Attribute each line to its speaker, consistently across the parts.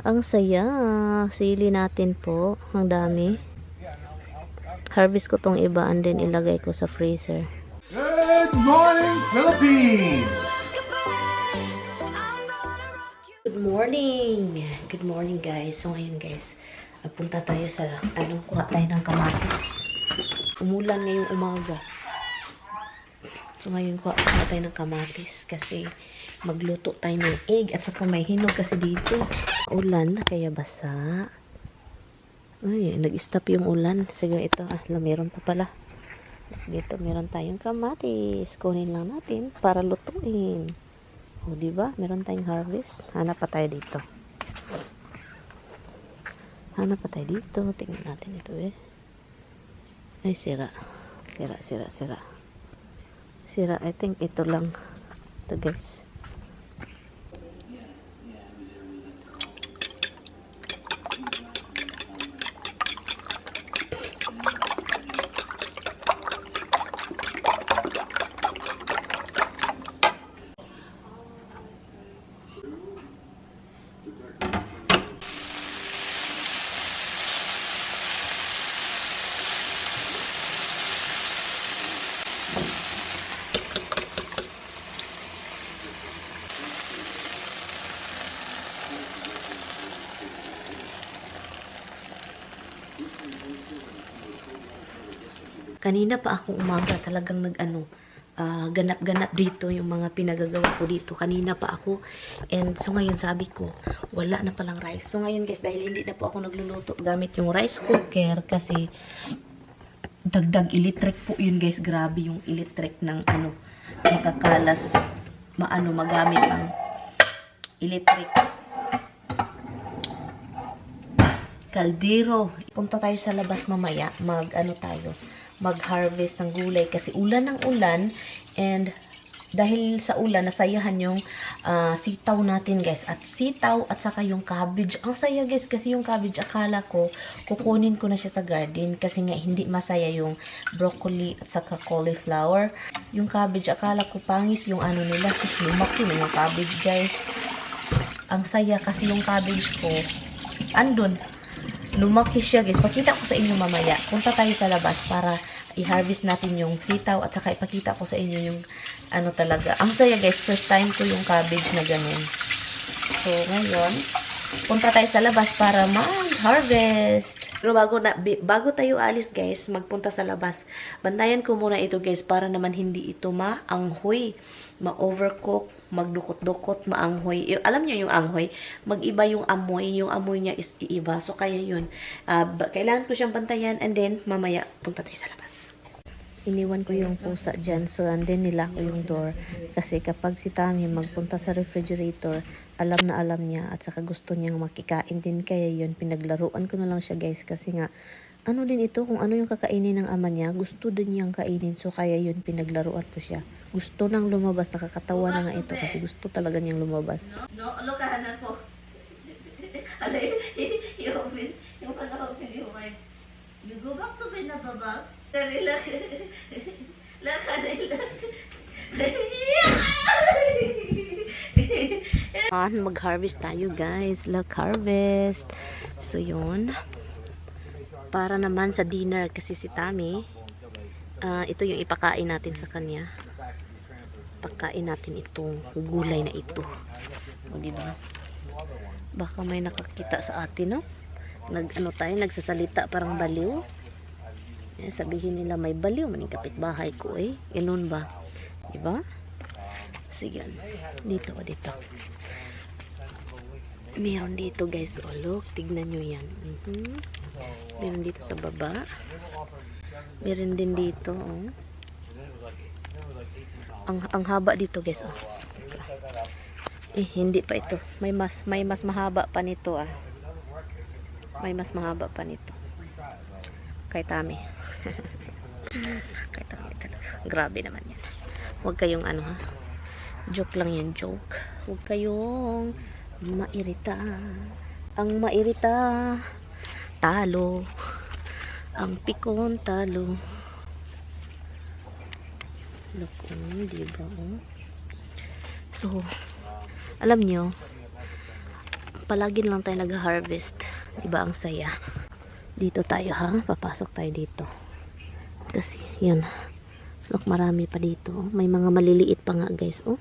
Speaker 1: Ang saya. Sili natin po. Ang dami. Harvest ko tong iba and then ilagay ko sa freezer.
Speaker 2: Good morning, Philippines!
Speaker 1: Good morning! Good morning guys. So ngayon guys, punta tayo sa kuha tayo ng kamatis. Umulan ngayong umaga. So ngayon kuha tayo ng kamatis kasi magluto tayo ng egg at saka may hinog kasi dito. Ulan kaya basa. Ay, nag-stop yung ulan. Sige ito, meron pa pala. Dito meron tayong kamatis. Kunin lang natin para lutuin. O, diba? Meron tayong harvest. Hanap pa tayo dito. Tingnan natin ito eh. Ay, sira. Sira. I think ito lang. Ito guys. Kanina pa akong umaga talagang ganap-ganap dito yung mga pinagagawa ko dito. Kanina pa ako. And so ngayon sabi ko, wala na palang rice. So ngayon guys, dahil hindi na po ako nagluluto gamit yung rice cooker kasi dagdag electric po yun guys. Grabe yung electric ng makakalas. Magamit ang electric kaldero. Punta tayo sa labas mamaya. Mag-harvest ng gulay kasi ulan ng ulan and dahil sa ulan nasayahan yung sitaw natin guys at sitaw at saka yung cabbage. Ang saya guys kasi yung cabbage akala ko kukunin ko na siya sa garden kasi nga hindi masaya yung broccoli at saka cauliflower. Yung cabbage akala ko pangit yung nila. Lumaki na yung cabbage guys. Ang saya kasi yung cabbage ko andun. Lumaki siya guys. Pakita ko sa inyo mamaya. Punta tayo sa labas para i-harvest natin yung sitaw at saka ipakita ko sa inyo yung talaga. Ang saya guys. First time ko yung cabbage na ganun. So ngayon, punta tayo sa labas para mag-harvest. Pero bago tayo alis guys, magpunta sa labas. Bantayan ko muna ito guys para naman hindi ito maanghoy, ma-overcook, magdukot-dukot, maanghoy. Alam niyo yung anghoy, mag-iba yung amoy niya is iiba. So kaya yun, kailangan ko siyang bantayan and then mamaya punta tayo sa labas. Iniwan ko yung pusa dyan. So, and then nilako yung door. Kasi kapag si Tami magpunta sa refrigerator, alam na alam niya at saka gusto niyang makikain din. Kaya yun, pinaglaruan ko na lang siya guys. Kasi nga, din ito, kung ano yung kakainin ng ama niya, gusto din niyang kainin. So, kaya yun, pinaglaruan ko siya. Gusto nang lumabas. Nakakatawa na nga ito kasi gusto talaga niyang lumabas.
Speaker 3: No, kahanan po. Alay, yung panahon yung may, you go back to Pinababag. Lak.
Speaker 1: Mag-harvest tayo guys. Harvest. So yun. Para naman sa dinner kasi si Tami, ito yung ipakain natin sa kanya. Pakain natin itong gulay na ito. O diba? Baka may nakakita sa atin, no? Nagsasalita parang baliw. Sabihin nila may baliw man yung kapitbahay ko eh. Ganun ba? Diba? Sige. Dito. Meron dito guys. Oh, look. Tignan nyo yan. Meron dito sa baba. Meron din dito. Oh. Ang haba dito guys. Oh. Hindi pa ito. May mas mahaba pa nito ah. May mas mahaba pa nito. Kay Tami. Kay Tami talaga. Grabe naman yan. Huwag kayong ha. Joke lang yan, joke. Huwag kayong mairita. Ang mairita, talo. Ang pikon, talo. Look, diba? So, alam nyo, palagi lang tayo nag-harvest. Diba ang saya? Dito tayo ha. Papasok tayo dito. Kasi yun. Look, marami pa dito. May mga maliliit pa nga guys. Oh.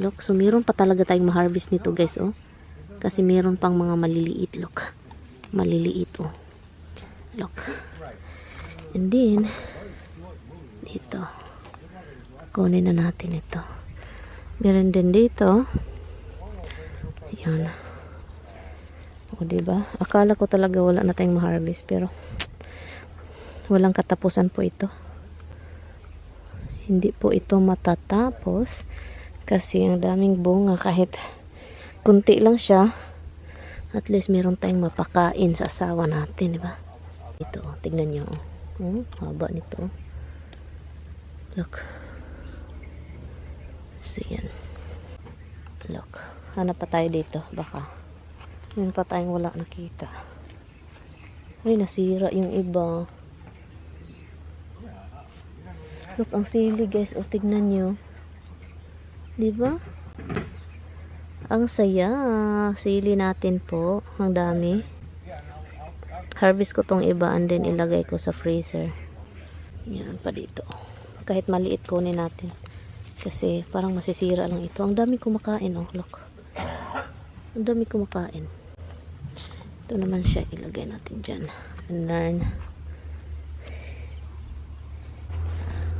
Speaker 1: Look, so meron pa talaga tayong ma-harvest nito guys. Oh. Kasi meron pang mga maliliit. Look. Maliliit. Oh. Look. And then, dito. Kunin na natin ito. Meron din dito. Ayan. O, diba? Akala ko talaga wala na tayong ma-harvest. Pero, walang katapusan po ito. Hindi po ito matatapos. Kasi ang daming bunga. Kahit kunti lang siya. At least meron tayong mapakain sa asawa natin. Diba? Ito. Tignan nyo. Haba nito. Look. So, yan. Look. Hanap pa tayo dito. Baka. Yun pa tayong wala nakita. Ay, nasira yung iba. Look, ang sili guys. O, tignan nyo. Diba? Ang saya. Sili natin po. Ang dami. Harvest ko tong iba and then ilagay ko sa freezer. Yan pa dito. Kahit maliit kunin natin. Kasi parang masisira lang ito. Ang dami kumakain, oh. Look. Ang dami kumakain. Ito naman siya. Ilagay natin dyan. And learn.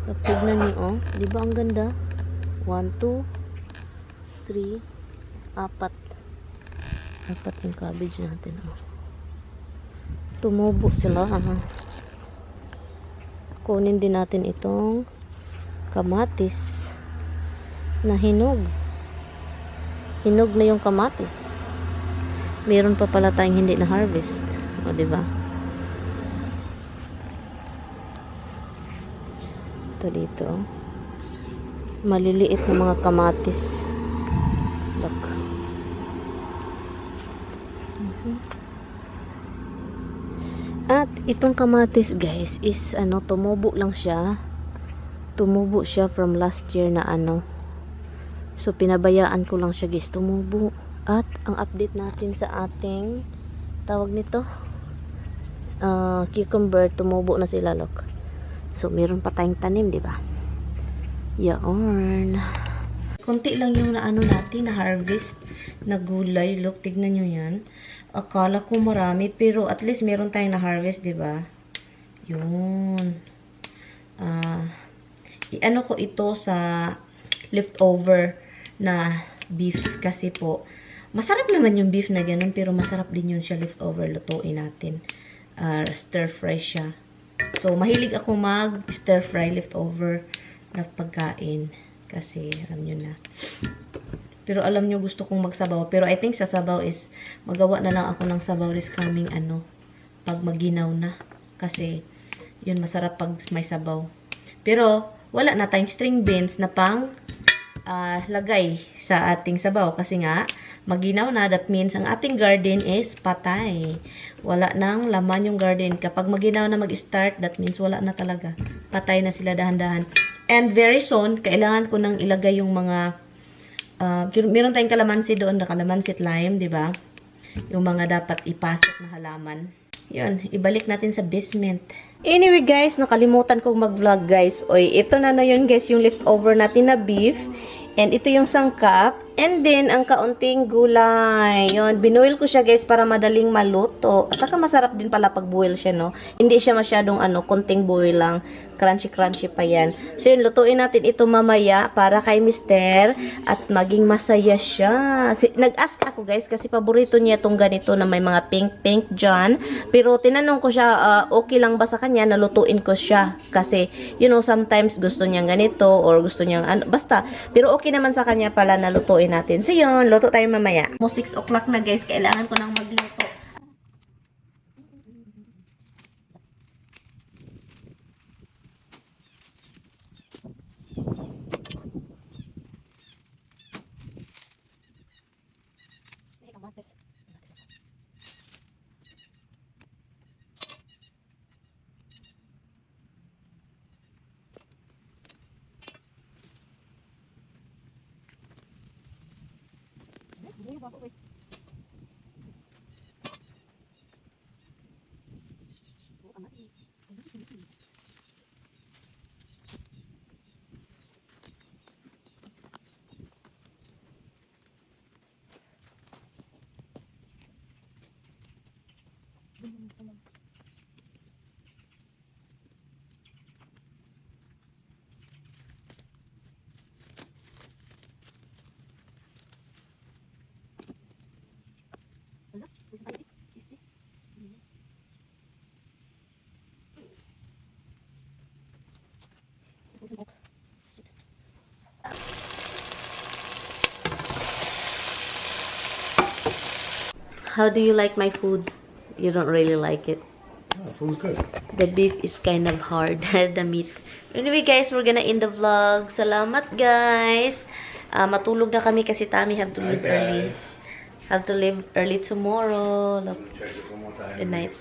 Speaker 1: Look, tignan niyo, oh. Diba ang ganda? 1, 2, 3, 4. 4 yung cabbage natin, oh. Tumubo sila, Kunin din natin itong kamatis na hinog. Hinog na yung kamatis. Meron pa pala tayong hindi na harvest. O, diba? Ito dito. Maliliit na mga kamatis. Look. At itong kamatis guys is tumubo lang siya. Tumubo siya from last year na So pinabayaan ko lang siya guys tumubo. At ang update natin sa ating tawag nito cucumber, tumubo na sila, look. So meron pa tayong tanim, di ba? Yaon. Konti lang yung natin na harvest na gulay, look, tignan nyo yan. Akala ko marami, pero at least meron tayong na-harvest, di ba? Yun. I-ano ko ito sa leftover na beef kasi po. Masarap naman yung beef na ganun, pero masarap din yun siya leftover. Lutuin natin. Stir fry siya. So, mahilig ako mag-stir fry leftover na pagkain. Kasi, alam nyo na. Pero alam nyo, gusto kong magsabaw. Pero I think sa sabaw is, magawa na lang ako ng sabaw this coming pag maginaw na. Kasi, yun, masarap pag may sabaw. Pero, wala na tayong string beans na pang lagay sa ating sabaw. Kasi nga, maginaw na. That means, ang ating garden is patay. Wala nang laman yung garden. Kapag maginaw na mag-start, that means wala na talaga. Patay na sila dahan-dahan. And very soon, kailangan ko nang ilagay yung mga meron tayong kalamansi doon, na kalamansi at lime, di ba? Yung mga dapat ipasok na halaman. Yun, ibalik natin sa basement. Anyway guys, nakalimutan kong mag-vlog guys. Oy, ito na yun guys, yung leftover natin na beef. And ito yung sangkap. And then, ang kaunting gulay. Yun, binuil ko siya guys para madaling maluto. At saka masarap din pala pag buil siya, no? Hindi siya masyadong konting buil lang. Crunchy-crunchy pa yan. So yun, lutuin natin ito mamaya para kay Mister. At maging masaya siya. Nag-ask ako guys kasi paborito niya itong ganito na may mga pink-pink dyan. Pero tinanong ko siya, okay lang ba sa kanya na lutuin ko siya? Kasi, you know, sometimes gusto niyang ganito or gusto niyang basta. Pero okay naman sa kanya pala na lutuin natin. So yun, luto tayo mamaya. Mo 6 o'clock na guys, kailangan ko nang magluto. How do you like my food? You don't really like it.
Speaker 2: Oh, food's good.
Speaker 1: The beef is kind of hard. The meat. Anyway, guys, we're gonna end the vlog. Salamat, guys. Matulog na kami kasi Tami have to leave early. Have to leave early tomorrow.
Speaker 2: Check it one more time.
Speaker 1: Good night.